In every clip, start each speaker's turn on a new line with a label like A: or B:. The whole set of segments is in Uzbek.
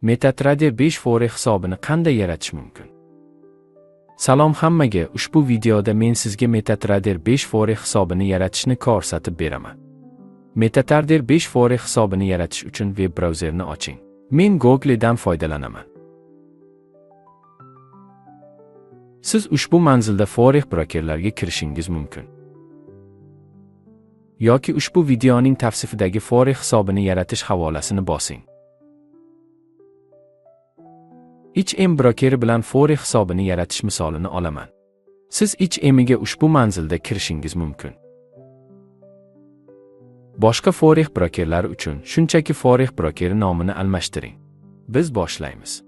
A: MetaTrader 5 Forex hisobini qanday yaratish mumkin? Salom hammaga, ushbu videoda men sizga MetaTrader 5 Forex hisobini yaratishni ko'rsatib beraman. MetaTrader 5 Forex hisobini yaratish uchun web brauzerni oching. Men Google'dan foydalanaman. Siz ushbu manzilda Forex brokerlarga kirishingiz mumkin. Yoki ushbu videoning tavsifidagi Forex hisobini yaratish havolasini bosing. HM brokeri bilan Forex hisobini yaratish misolini olaman. Siz HM'ga ushbu manzilda kirishingiz mumkin. Boshqa Forex brokerlari uchun shunchaki Forex brokeri nomini almashtiring. Biz boshlaymiz.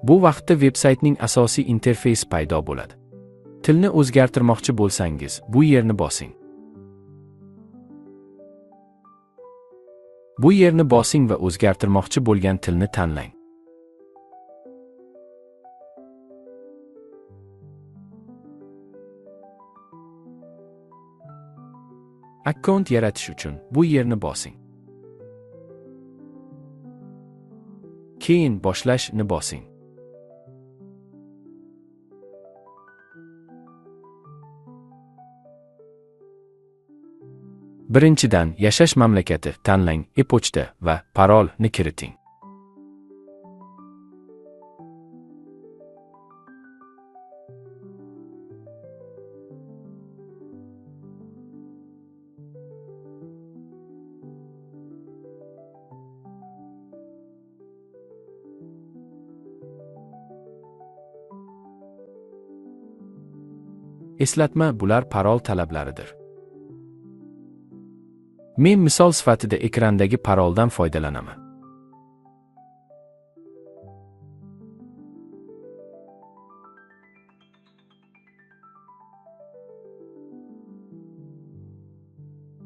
A: Bu vaqtda veb-saytning asosiy interfeysi paydo bo'ladi. Tilni o'zgartirmoqchi bo'lsangiz, bu yerni bosing. Bu yerni bosing va o'zgartirmoqchi bo'lgan tilni tanlang. Akkaunt yaratish uchun bu yerni bosing. Keyin boshlashni bosing. Birinchidan, yashash mamlakati tanlang, e-pochta va parolni kiriting. Eslatma, bular parol talablaridir. Men misol sifatida ekrandagi paroldan foydalanaman.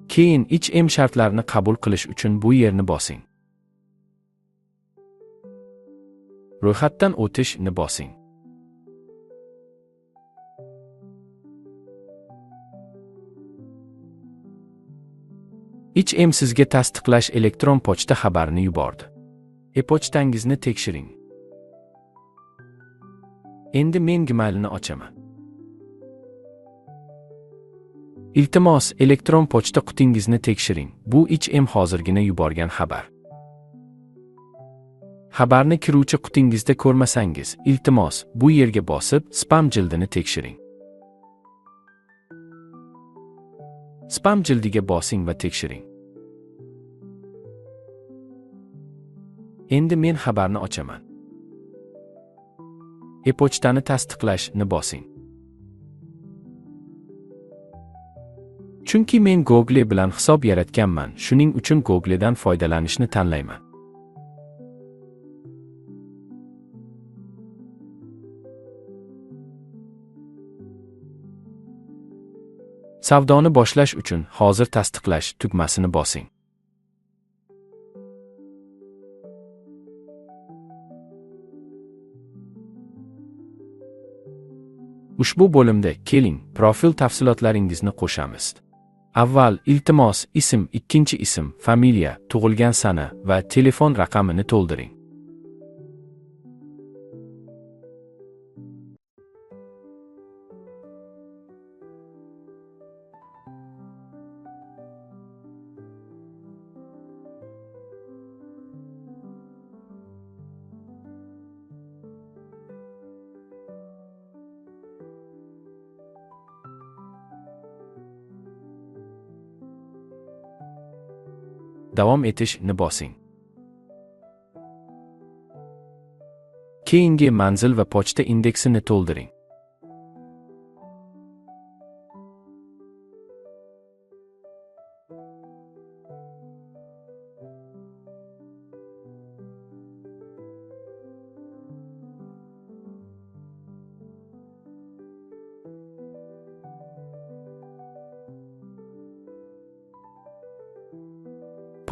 A: Keyin HM shartlarini qabul qilish uchun bu yerni bosing. Ro'yxatdan o'tishni bosing. HM sizga tasdiqlash elektron pochta xabarini yubordi. E-pochtangizni tekshiring. Endi men Gmailni ochaman. Iltimos, elektron pochta qutingizni tekshiring. Bu HM hozirgina yuborgan xabar. Xabarni kiruvchi qutingizda ko'rmasangiz, iltimos, bu yerga bosib, spam jildini tekshiring. Spam jildiga bosing va tekshiring. Endi men xabarni ochaman. E-pochtani tasdiqlashni bosing. Chunki men Google bilan hisob yaratganman, shuning uchun Google'dan foydalanishni tanlayman. Savdoni boshlash uchun hozir tasdiqlash tugmasini bosing. Ushbu bo'limda keling, profil tafsilotlaringizni qo'shamiz. Avval iltimos, ism, ikkinchi ism, familiya, tug'ilgan sana va telefon raqamini to'ldiring. Davom etishni bosing. Keyingi manzil va pochta indeksini to'ldiring.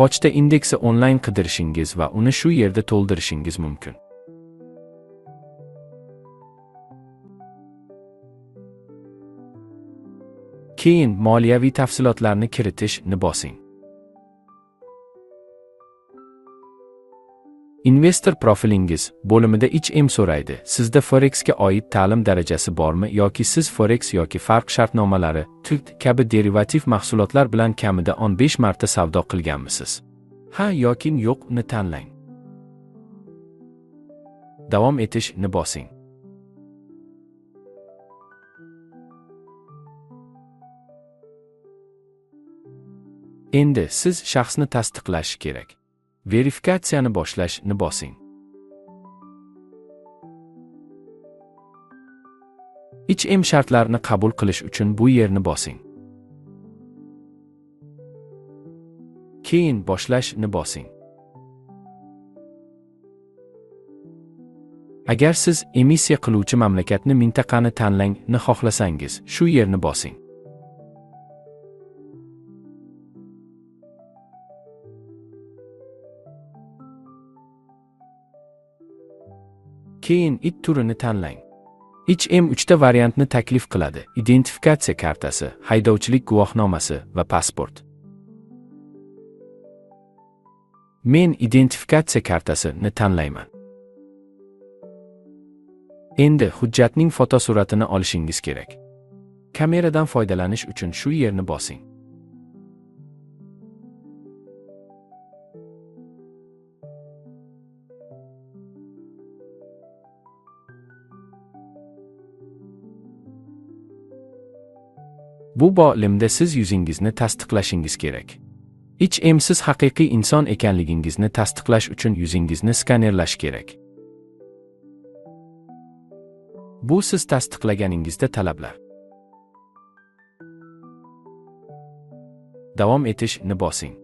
A: Pochta indeksi onlayn qidirishingiz va uni shu yerda to'ldirishingiz mumkin. Keyin moliyaviy tafsilotlarni kiritishni bosing. Investor profilingiz bo'limida HM so'raydi. Sizda Forexga oid ta'lim darajasi bormi yoki siz Forex yoki farq shartnomalari, TUT kabi derivativ mahsulotlar bilan kamida 15 marta savdo qilganmisiz? Ha yoki yo'qni tanlang. Davom etishni bosing. Endi siz shaxsni tasdiqlash kerak. Verifikatsiyani boshlashni bosing. HM shartlarini qabul qilish uchun bu yerni bosing. Keyin boshlashni bosing. Agar siz emissiya qiluvchi mamlakatni mintaqani tanlangni xohlasangiz, shu yerni bosing. Keyin it turini tanlang. HM 3 ta variantni taklif qiladi: identifikatsiya kartasi, haydovchilik guvohnomasi va pasport. Men identifikatsiya kartasini tanlayman. Endi hujjatning fotosuratini olishingiz kerak. Kameradan foydalanish uchun shu yerni bosing. Bu bo'limda siz yuzingizni tasdiqlashingiz kerak. HM siz haqiqiy inson ekanligingizni tasdiqlash uchun yuzingizni skanerlash kerak. Bu siz tasdiqlaganingizda talablar. Davom etishni bosing.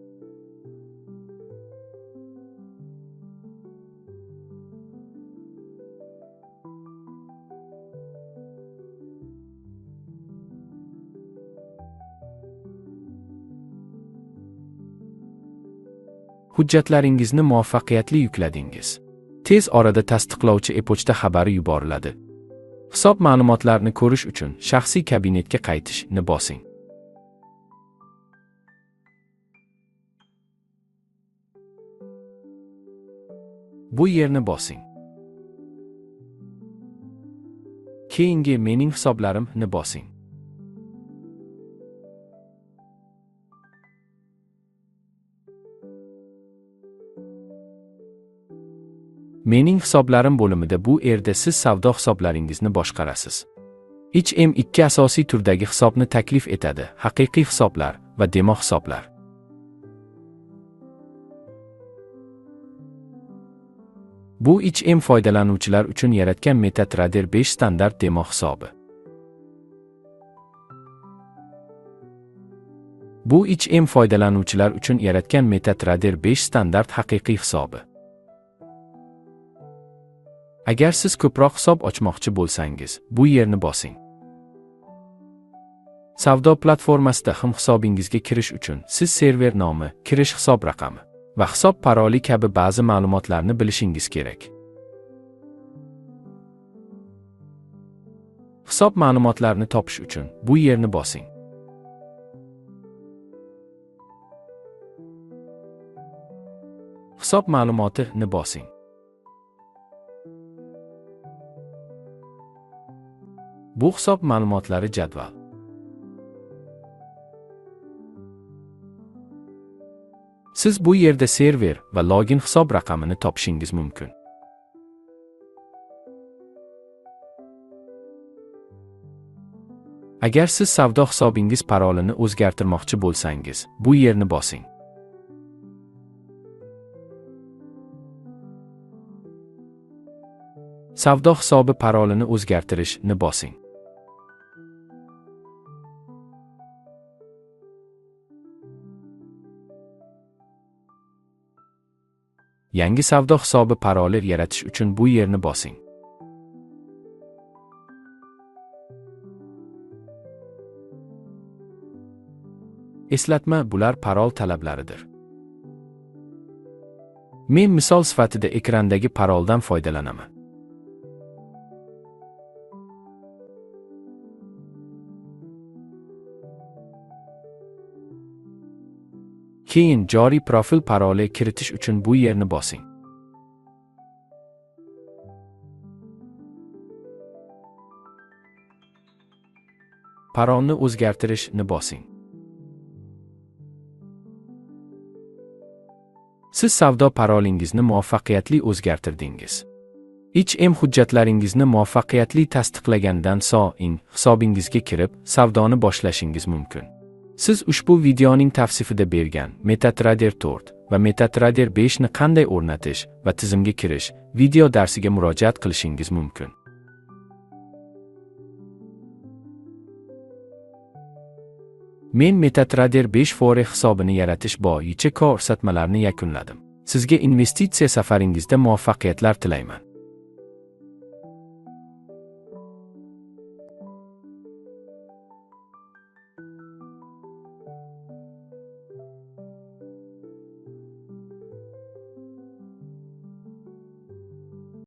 A: Hujjatlaringizni muvaffaqiyatli yukladingiz. Tez orada tasdiqlovchi e-pochta xabari yuboriladi. Hisob ma'lumotlarini ko'rish uchun shaxsiy kabinetga qaytishni bosing. Bu yerni bosing. Keyingi mening hisoblarimni bosing. Mening hisoblarim bo'limida bu yerda siz savdo hisoblaringizni boshqarasiz. HM ikki asosiy turdagi hisobni taklif etadi: haqiqiy hisoblar va demo hisoblar. Bu HM foydalanuvchilar uchun yaratgan MetaTrader 5 standart demo hisobi. Bu HM foydalanuvchilar uchun yaratgan MetaTrader 5 standart haqiqiy hisobi. Agar siz ko'proq hisob ochmoqchi bo'lsangiz, bu yerni bosing. Savdo platformasida ham hisobingizga kirish uchun siz server nomi, kirish hisob raqami va hisob paroli kabi ba'zi ma'lumotlarni bilishingiz kerak. Hisob ma'lumotlarini topish uchun bu yerni bosing. Hisob ma'lumotini bosing. Bu hisob ma'lumotlari jadval. Siz bu yerda server va login hisob raqamini topishingiz mumkin. Agar siz savdo hisobingiz parolini o'zgartirmoqchi bo'lsangiz, bu yerni bosing. Savdo hisobi parolini o'zgartirishni bosing. Yangi savdo hisobi paroli yaratish uchun bu yerni bosing. Eslatma, bular parol talablaridir. Men misol sifatida ekrandagi paroldan foydalanaman. Keyin joriy profil paroli kiritish uchun bu yerni bosing. Parolni o'zgartirishni bosing. Siz savdo parolingizni muvaffaqiyatli o'zgartirdingiz. HM hujjatlaringizni muvaffaqiyatli tasdiqlagandan so'ng hisobingizga kirib, savdoni boshlashingiz mumkin. Siz ushbu videoning tavsifida bergan MetaTrader 4 va MetaTrader 5 ni qanday o'rnatish va tizimga kirish video darsiga murojaat qilishingiz mumkin. Men MetaTrader 5 Forex hisobini yaratish bo'yicha ko'rsatmalarni yakunladim. Sizga investitsiya safaringizda muvaffaqiyatlar tilayman.